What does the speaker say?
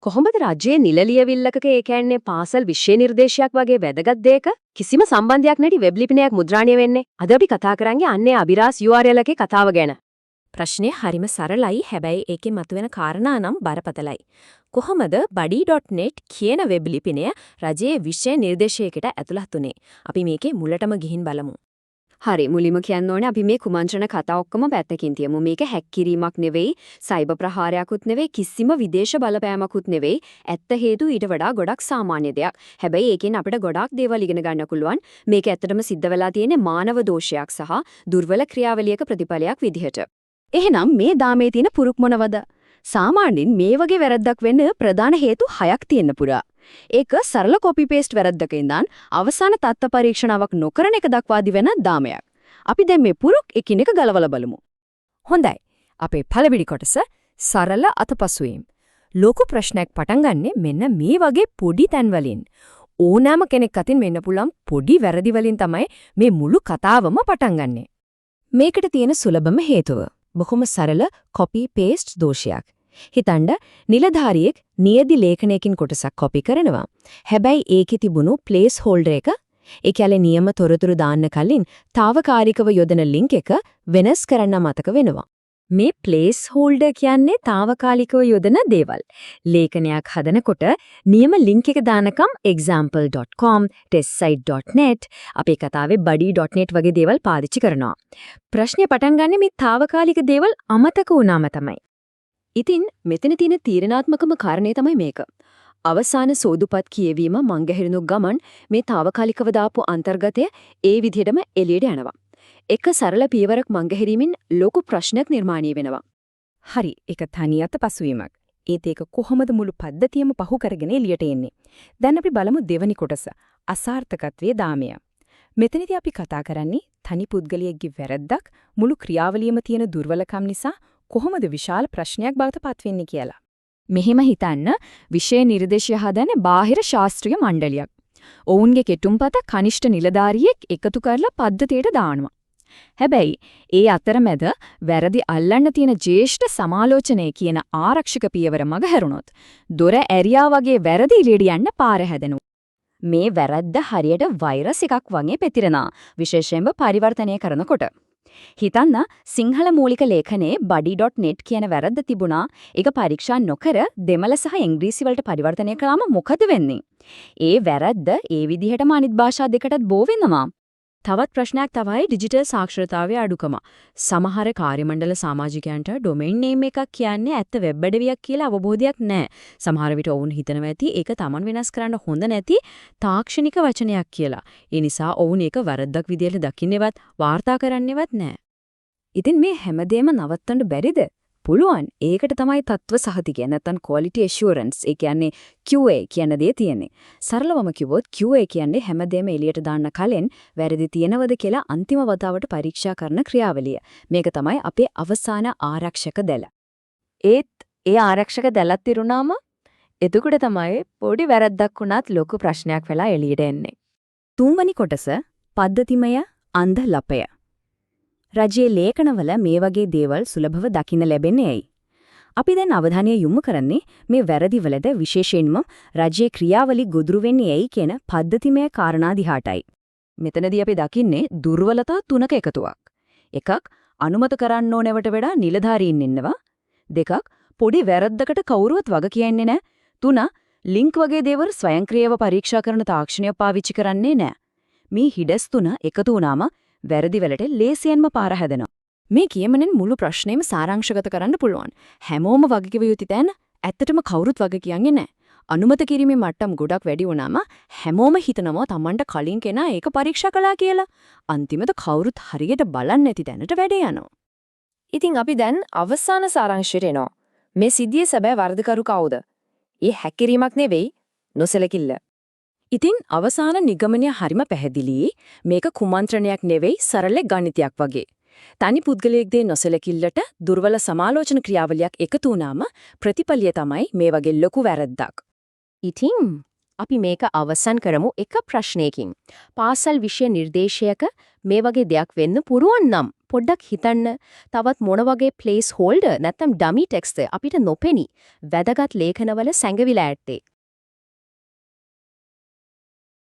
කොහොමද රජයේ නිල ලියවිල්ලකක, ඒ කියන්නේ පාසල් විෂය නිර්දේශයක් වගේ වැදගත් දෙයක කිසිම සම්බන්ධයක් නැති වෙබ් ලිපිනයක් මුද්‍රණය වෙන්නේ? අද අපි කතා කරන්නේ අන්නේ අබිරහස් URL එකේ කතාව ගැන. ප්‍රශ්නය හරිම සරලයි. හැබැයි ඒකෙන් මතුවෙන කාරණා නම් බරපතලයි. කොහොමද buddy.net කියන වෙබ් ලිපිනය රජයේ විෂය නිර්දේශයකට ඇතුළත් වුනේ? අපි මේකේ මුලටම ගිහින් බලමු. හරි, මුලින්ම කියන්න ඕනේ, අපි මේ කුමන්ත්‍රණ කතා ඔක්කොම පැත්තකින් තියමු. මේක හැක් කිරීමක් නෙවෙයි, සයිබර් ප්‍රහාරයකුත් නෙවෙයි, කිසිම විදේශ බලපෑමකුත් නෙවෙයි. ඇත්ත හේතු ඊට වඩා ගොඩක් සාමාන්‍ය දෙයක්. හැබැයි ඒකෙන් අපිට ගොඩාක් දේවල් ඉගෙන ගන්න පුළුවන්. මේක ඇත්තටම සිද්ධ වෙලා තියෙන්නේ මානව දෝෂයක් සහ දුර්වල ක්‍රියාවලියක ප්‍රතිඵලයක් විදිහට. එහෙනම් මේ දාමේ තියෙන පුරුක් මොනවද? සාමාන්‍යයෙන් මේ වගේ වැරද්දක් වෙන්න ප්‍රධාන හේතු හයක් තියෙන්න පුළුවන්. ඒක සරල කොපි පේස්ට් වැරද්දක ඉඳන් අවසාන තත්ත්ව පරීක්ෂණාවක් නොකරන එක දක්වා දිවෙන දාමයක්. අපි දැන් මේ පුරුක් එකිනෙක ගලවලා බලමු. හොඳයි. අපේ පළවෙනි කොටස, සරල අතපසුවීම්. ලොකු ප්‍රශ්නයක් පටන් ගන්නෙ මෙන්න මේ වගේ පොඩි තැන්වලින්. ඕනෑම කෙනෙක් අතින් වෙන්න පුළුවන් පොඩි වැරදි වලින් තමයි මේ මුළු කතාවම පටන් ගන්නෙ. මේකට තියෙන සුලභම හේතුව බොහොම සරල කොපි පේස්ට් දෝෂයක්. හිතන්න, නිලධාරියෙක් නියදි ලේඛනයකින් කොටසක් කොපි කරනවා. හැබැයි ඒකේ තිබුණු ප්ලේස් හෝල්ඩර් එක, ඒ කියන්නේ නියම තොරතුරු දාන්න කලින් තාවකාලිකව යොදන ලින්ක් එක වෙනස් කරන්න අමතක වෙනවා. මේ ප්ලේස් හෝල්ඩර් කියන්නේ තාවකාලිකව යොදන දේවල්. ලේඛනයක් හදනකොට නියම ලින්ක් එක දානකම් example.com, testsite.net, අපේ කතාවේ buddy.net වගේ දේවල් පාවිච්චි කරනවා. ප්‍රශ්නේ පටන් ගන්නෙ මේ තාවකාලික දේවල් අමතක වුණාම තමයි. ඉතින් මෙතන තියෙන තීරණාත්මකම කාරණේ තමයි මේක. අවසාන සෝදුපත් කියවීම මංගහැරුණු ගමන් මේ තාවකාලිකව දාපු අන්තර්ගතය ඒ විදිහටම එළියට යනවා. එක සරල පියවරක් මංගහැරීමෙන් ලොකු ප්‍රශ්නයක් නිර්මාණය වෙනවා. හරි, ඒක තනි අතපසුවීමක්. ඒත් ඒක කොහොමද මුළු පද්ධතියම පහු කරගෙන එළියට එන්නේ? දැන් අපි බලමු දෙවනි කොටස, අසාර්ථකත්වයේ දාමය. මෙතනදී අපි කතා කරන්නේ තනි පුද්ගලයෙක්ගේ වැරද්දක් මුළු ක්‍රියාවලියම තියෙන දුර්වලකම් නිසා කොහොමද විශාල ප්‍රශ්නයක් බවට පත්වෙන්නේ කියලා. මෙහෙම හිතන්න, විෂය නිර්දේශය හදන බාහිර ශාස්ත්‍රීය මණ්ඩලයක්. ඔවුන්ගේ කෙටුම්පත කනිෂ්ඨ නිලධාරියෙක් එකතු කරලා පද්ධතියට දානවා. හැබැයි ඒ අතරමැද වැරදි අල්ලන්න තියෙන ජ්‍යෙෂ්ඨ සමාලෝචනය කියන ආරක්ෂක පියවර මගහැරුණොත්, දොර ඇරියා වගේ වැරදි එළියට යන්න පාර හැදෙනවා. මේ වැරද්ද හරියට වෛරස් එකක් වගේ පැතිරෙනවා. විශේෂයෙන්ම පරිවර්තනය කරනකොට. හිතන්න, සිංහල මූලික ලේඛනයේ buddy.net කියන වැරද්ද තිබුණා. ඒක පරීක්ෂා නොකර දෙමළ සහ ඉංග්‍රීසි වලට පරිවර්තනය කළාම මොකද වෙන්නේ? ඒ වැරද්ද ඒ විදිහටම අනිත් භාෂා දෙකටත් බෝ වෙනවා. තවත් ප්‍රශ්නයක් තමයි ඩිජිටල් සාක්ෂරතාවයේ අඩුකම. සමහර කාර්ය මණ්ඩල සමාජිකයන්ට ඩොමේන් නේම් එකක් කියන්නේ ඇත්ත වෙබ් අඩවියක් කියලා අවබෝධයක් නැහැ. සමහර විට ඔවුන් හිතනවා ඇති ඒක තමන් වෙනස් කරන්න හොඳ නැති තාක්ෂණික වචනයක් කියලා. ඒ නිසා ඔවුන් ඒක වැරද්දක් විදියට දකින්නේවත් වාර්තා කරන්නේවත් නැහැ. ඉතින් මේ හැමදේම නවත්තන්න බැරිද? පුළුවන්. ඒකට තමයි තත්ත්ව සහතිකය නැත්නම් quality assurance, ඒ කියන්නේ QA කියන දේ තියෙන්නේ. සරලවම කිව්වොත් QA කියන්නේ හැමදේම එළියට දාන්න කලින් වැරදි තියෙනවද කියලා අන්තිම වතාවට පරීක්ෂා කරන ක්‍රියාවලිය. මේක තමයි අපේ අවසාන ආරක්ෂක දැල. ඒත් ඒ ආරක්ෂක දැලත් ඉරුණාම, එතකොට තමයි පොඩි වැරද්දක් වුණත් ලොකු ප්‍රශ්නයක් වෙලා එළියට එන්නේ. තුන්වැනි කොටස, පද්ධතිමය අන්ධ ලපය. රජයේ ලේඛනවල මේ වගේ දේවල් සුලභව දකින්න ලැබෙන්නේ ඇයි? අපි දැන් අවධානය යොමු කරන්නේ මේ වැරදිවලද, විශේෂයෙන්ම රජයේ ක්‍රියාවලි ගොදුරු වෙන්නේ ඇයි කියන පද්ධතිමය කාරණා දිහාටයි. මෙතනදී අපි දකින්නේ දුර්වලතා තුනක එකතුවක්. එකක්, අනුමත කරන්න ඕනවට වඩා නිලධාරීන් ඉන්නවා. දෙකක්, පොඩි වැරද්දකට කවුරුවත් වග කියන්නේ නැහැ. තුන, ලින්ක් වගේ දේවල් ස්වයංක්‍රීයව පරීක්ෂා කරන තාක්ෂණය පාවිච්චි කරන්නේ නැහැ. මේ හිඩස් තුන එකතු වුණාම වැරදි වලට ලේසියෙන්ම පාර හැදෙනවා. මේ කියමනෙන් මුළු ප්‍රශ්නේම සාරාංශගත කරන්න පුළුවන්. හැමෝම වගකිව යුතු තැන ඇත්තටම කවුරුත් වග කියන්නේ නැහැ. අනුමත කිරීමේ මට්ටම් ගොඩක් වැඩි වුණාම හැමෝම හිතනවා තමන්ට කලින් කෙනා ඒක පරීක්ෂා කළා කියලා. අන්තිමට කවුරුත් හරියට බලන්නේ නැති තැනට වැඩේ යනවා. ඉතින් අපි දැන් අවසාන සාරාංශයට එනවා. මේ සිද්ධියේ සැබෑ වරදකරු කවුද? ඒ හැක් කිරීමක් නෙවෙයි, නොසලකිල්ල. ඉතින් අවසාන නිගමනය හරිම පැහැදිලි. මේක කුමන්ත්‍රණයක් නෙවෙයි, සරල ගණිතයක් වගේ. තනි පුද්ගලයෙක්ගේ නොසලකිල්ලට දුර්වල සමාලෝචන ක්‍රියාවලියක් එකතු වුණාම ප්‍රතිඵලය තමයි මේ වගේ ලොකු වැරද්දක්. ඉතින් අපි මේක අවසන් කරමු එක ප්‍රශ්නයකින්. පාසල් විෂය නිර්දේශයක මේ වගේ දෙයක් වෙන්න පුළුවන් නම් පොඩ්ඩක් හිතන්න තවත් මොන වගේ ප්ලේස් හෝල්ඩර් නැත්නම් ඩමි ටෙක්ස්ට් අපිට නොපෙනී වැදගත් ලේඛනවල සැඟවිලා ඇත්තේ.